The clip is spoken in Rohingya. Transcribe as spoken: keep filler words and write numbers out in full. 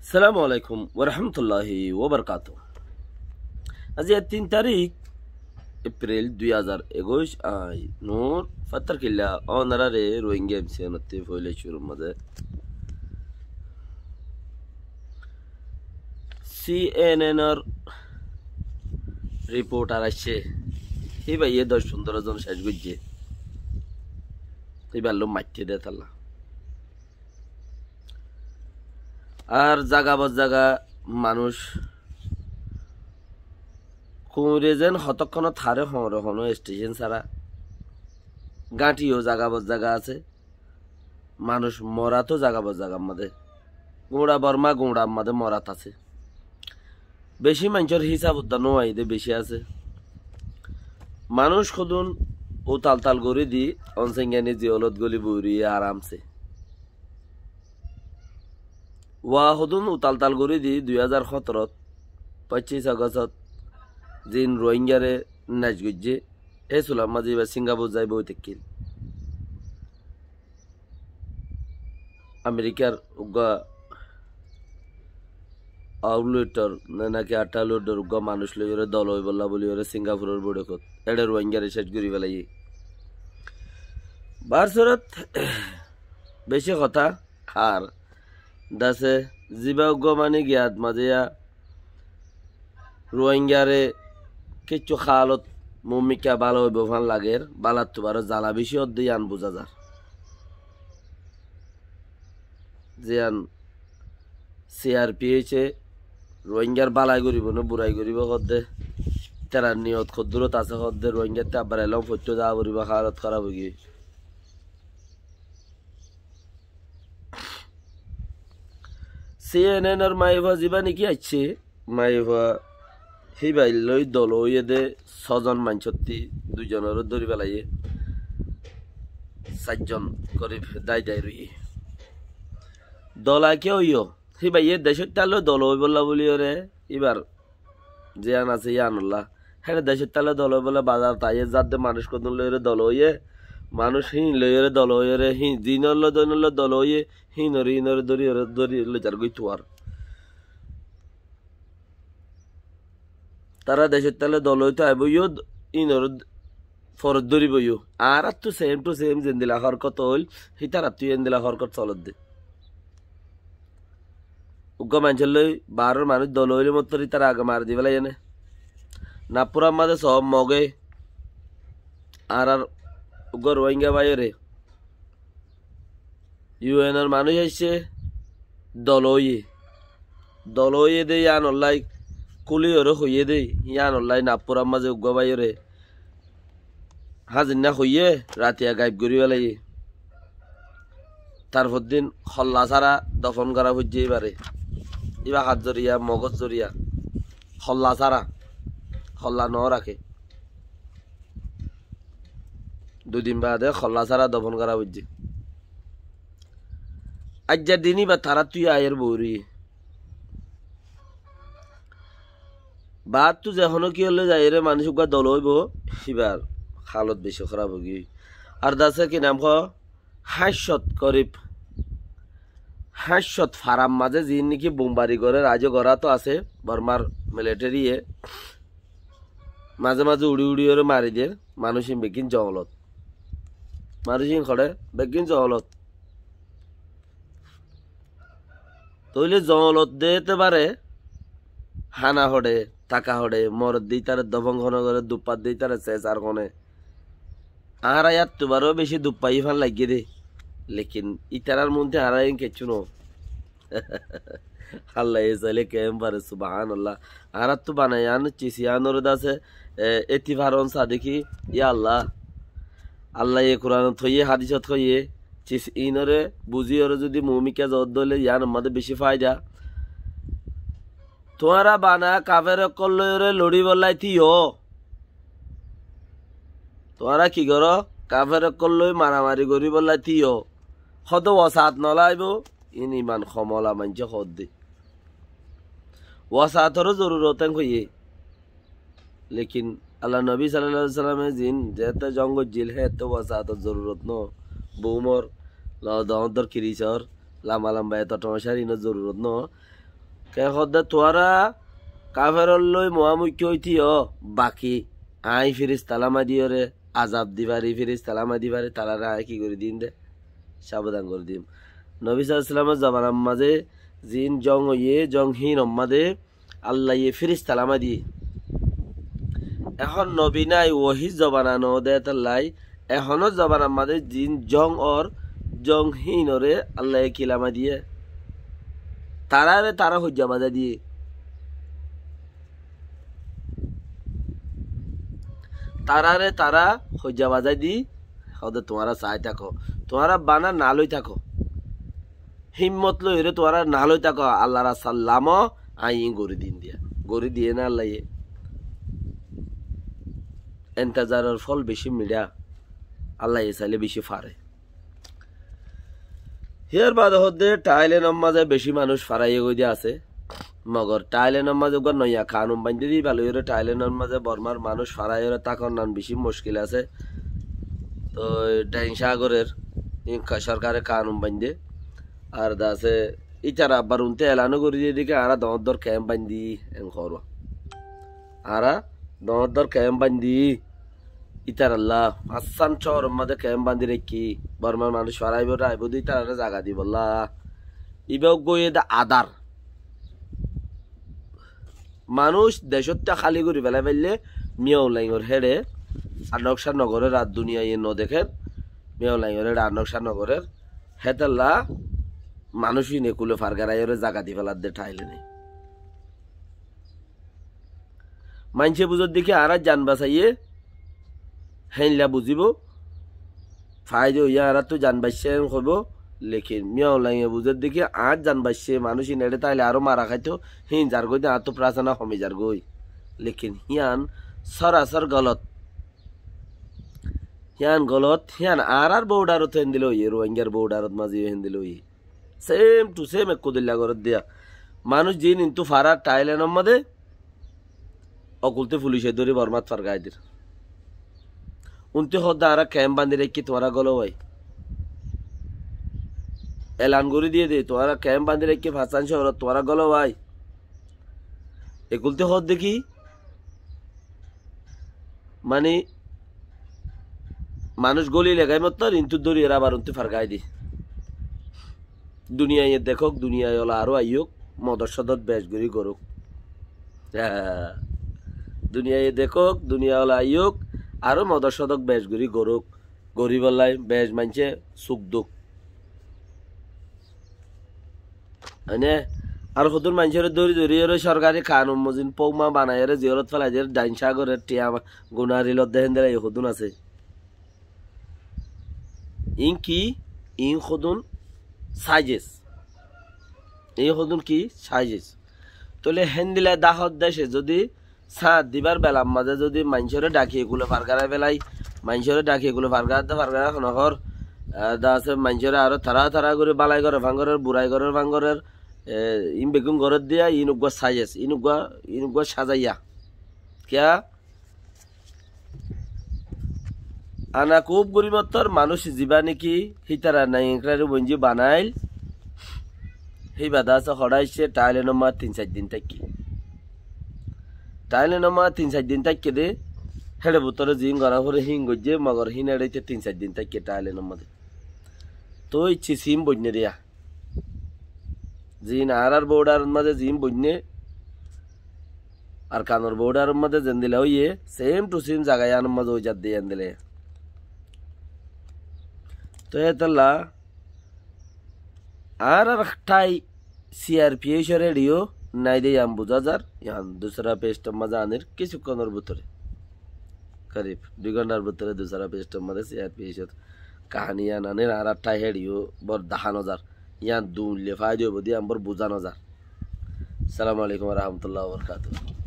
Assalamu alaikum warahmatulláhi wabarakátuhu. Aijja tin tarík Epril dui házar ekuic, añí Nur Fattar Killa ónoraré Rohingya M C N ottú foila cúrur mazé C N N or reporter aiccé, híbaye doc fundoro zon cec goijjé, híbar loi maitté dé tálla. Ar zaga bor zaga manúic kuñre zen hotókkonot haré hoñre honó estecen sára. Gáñthi yó zaga bor zaga asé. Manúic morat ó zaga bor zagar mazé. Guñça Borma guñçar mazé morat asé. Beci maincór hísab uddá no aiyé dé beci asé. Manúic hodún utal tal gorí di Onsengyani ziyolot goli boiriyé aramse. Wa hodún utal tal gorí di dui házar hóñtorot, foñcic Agostot zin Rohingyaré nec goijjé, hé sular mazé íba Singapur zai boi tákkil. Amerikar uggúa auluitor, ne naki aṭaluitor uggúa manúic loiyóre dol óibolla buliyóre Singapuror boiṭokot eçé Rohingyaré cec gorí felaiyé. Barsorot beci hotá ar dase ziba uggúa mani giyat mazé ya Rohingyaré kessú hálot mumikka bála óibo fán lager, bálattu baró zala beci ódde yián buzá zar. Ziyan C R P H e Rohingyar bálai goribo né burai goribo hoódde, ítarar niyot hoddúrot asé hoódde, Rohingyattú abbar elóm foittó zaa foribó, hálot háraf óigiyoi. C N N or maiyafua zibá niki aiccé, maiyafua híbaillói dol óiye dé sózon maincótti duizonoré dóri felaiyé, sairzon korib dái dái roiyé. Dol aike óiyo, híbaiyé decóittallói dol óibollá buliyóre íbar ziyán asé yíanollá. Héçe decóittallói dol óibollá bazarot aiyé zadde manúic hodún loiyóre dol óiye, manúic híin loiyóre dol óiyore, híin zinollói doinollói dol óiye, híinoré híinoré dóriyoré dóri loizargói tuar. Tará decóittallói dol óito aibói yó, híinoré forot dóribo yó. Añáráttu same to same zendila hórkot óil, hítarattu yó endila hórkot solodde. Uggúa maincóllói baáror manúic dol óile mottor ítara age mari di felaiyé né. Nappúrar mazé sob Moge añárár uggúa Rohingya báiyoré U N or manúic aiccé dol óiye. Dol óiye dé yíanollái kúliyoré hoiyé dé yíanollái Nappúrar mazé uggúa báiyoré házinna hoiyé ratiya gaib gorí felaiyé. Tarfordin holla sára dofon gorá foijjé íbaré. Íba har zoriya, Mogor zoriya. Holla sára. Holla no raké. Dui din baade holla sára dofon gorá foijjé. Aijjar din íba taráttu yó aiyér boóri. Baáttu ze honó kiyólla zaiyóre manúic uggúa dol óibo, híbar hálot beci hóraf óigiyoi. Ar dase ki nam hoó, háñt cót korib, háñt cót farar mazé ziín niki bombari gorér, aijó gorát asé, Bormar militariye mazé mazé uçí uçíyoré mari der, manúic ín beggín zongolot. Manúic ín hoçé, beggín zongolot. Tóile zongolot de ete bare hána hoçé, taka hoçé, morot de ítare dofon hone goré, duppat de ítare sesar hone. Añára yáttu baró beci duppaiyí fán laiggé dé. Lekin ítarar muúntu añára iín keccú noó. Allaye sailé keén fare, subhánallah. Añáráttu banaiye yián cis yiánoré dase, e, éti faron sa dekí, ya Allah. Allaye Kuranot hoiyé, hádisot hoiyé, cis iínoré buzíyoré zudi muúmikká zoódde óile yiánor mazé bicí faida. Tuáñra bana kafer ókkol loiyóre loçíbollá tíyo. Tuáñra ki goró? Kafer ókkol loi maramari goríbollá tíyo. Hóde wosaat nolaibó, iín iman hom ola maincé hoódde. Wosaatoró zorurot én hoiyé. Lekin Allar nobi sallallahu alaihi wasallame ziín zeétte zong goijjíl, héétte wosaator zorurot noó. Bumor, lo-, doóñddor kirisor, lamba lamba eto thoóñcar iínor zorurot noó. Ke hoódde tuáñra kaferor lói muámukki óitiyó baki. Aññí firista lama diyóre azab di fari, firista lama di fari, taráre aññí ki gorí dim de? Sábodan gorí dim. Nobi sallallahu alaihi wasallamor zobanar mazé ziín jong óiye, jong híinor mazé Allaye firista lama diyé. Ehón nobi nái, wohír zobana noó de étallai, ehónor zobanar mazé ziín jong ór, jong híinoré Allaye ki lama diyé? Taráre tará hoijja bazai diyé. Taráre tará hoijja bazai di, hoódde tuáñra saái táko, tuáñra bana nalói táko. Himmot loiyóre tuáñra nalói táko, Allar rastar lamo, aññí gorí dim diya. Gorí diyé né Allaye? Entezaror fol bicí miçá, Allaye sailé bicí fare. Híyar bade hoódde Thailenor mazé bicí manúic faraiyé goi de asé. Mogor Thailenor mazé uggúa noiya kanun baindé de íba loiyóre Thailenor mazé Bormar manúic faraiyóre tákonnan bicí muckil asé. Toi Dain Sagorer in ka-, sorkare kanun baindé. Ar de asé ítara abbar unte elano gorí diyé de ki añára doóñr doóñr kemp baindí en hoór. Añára doóñr doóñr kemp baindí. Ítarallá fañssán cóoror mazé kemp bañdí raikké, Bormar manúic faraibóu, aibóu de ítararé zaga dibollá. Ibá uggúa óiye de adar. Manúic decótta háli gorí felai faillé, Miyau Laingor héçe ar nokcá nogorér, ar duniyaye nodekér, Miyau Laingor héçe ar nokcá nogorér, hétallá manúic ín ekule fargaraiyóre zaga di feladde Thailene. Maincé buzódde ki añárar jan basaiyé, héinla buzíbo. Faida óiye añáráttu jan baiccé en hoibó. Lekin Miyau Lainge buzódde ki añár jan baiccé, manúic ín eçé táile aró mara háito, híin zargói de añáttu prasana homi zargói. Lekin hían sorasor golot. Hían golot, hían añárár boudarot héndila óiye, Ruáingar boudarot mazé yó héndila óiye. Sem tu sem ekku dilla goréddiya. Manúic ziín intú farar Thailenor mazé, okultí fulice dóri Bormát fargái dir. Untí hoódde añára kemp bañdí raikkí tuáñra gólou bái. Elan gorí diyé de tuáñra kemp bañdí raikkí Fassán cóorot tuáñra gólou bái. Ekultí hoódde ki? Mani, manúic góli legái mottor, intú dóri ere abar untú fargái di. Duniyaiye dekók, duniyai ola aró aiyók, modor sodor bec gorí gorók. Duniyaiye dekók, duniyai ola aiyók, aró modor sodor bec gorí gorók. Goríbollái bec maincé suk duk. Mane, ar hodún maincóre dóri dóri ere sorkari kanun mozin pouma banaiyóre ziyolot félai der, dain sagoror tiya guna rilot de héndilla hodún asé. Iín ki? Iín hodún saizes. Iín hodún ki? Saizes. Tóile héndilla dahot dece zodi sáñt dibar belar mazé zodi maincóre dhaki ekule fargarai felai, maincóre dhaki ekule fargarai de fargarai hono hor, ah, de asé maincóre aró tara tara gorí balai gorer fán gorer, burai gorer fán gorer, e, iín beggún goréddiya, iín uggúa saizes, iín uggúa, iín uggúa sazaiya. Kiyá? Ana kúb gorí mottor manúic zibá néki hítara nai enkrári boinjí banail, híba de asé hoçé aiccé, Thailenor mazé tin sair din táikke. Thailenor mazé tin sair din táikke de, héçe bútore ziín gorá foré híin goijjé, mogor híin eçé íte tin sair din táikke Thailenor mazé. Toi iccí sim boinné diya. Ziín añárár boudaror mazé ziín boinné, Arkanor boudaror mazé zendilla óiye, sem tu sem zaga yíanor mazé ói zadde yían dile. Toi hétolla añárár thái C R P H or héçe yó nái de yían buzá zar, yían dusra pestor mazé anir kissúkkonor bútore. Korib dui gonthar bútore dusra pestor mazé C R P H or kahani yían anir, añárár thái héçe yó bor dahá no zar. Yían duñille faida óibo de yían bor buzá no zar. Assalamu alaikum wa rahmatullahi wa barakatuhu.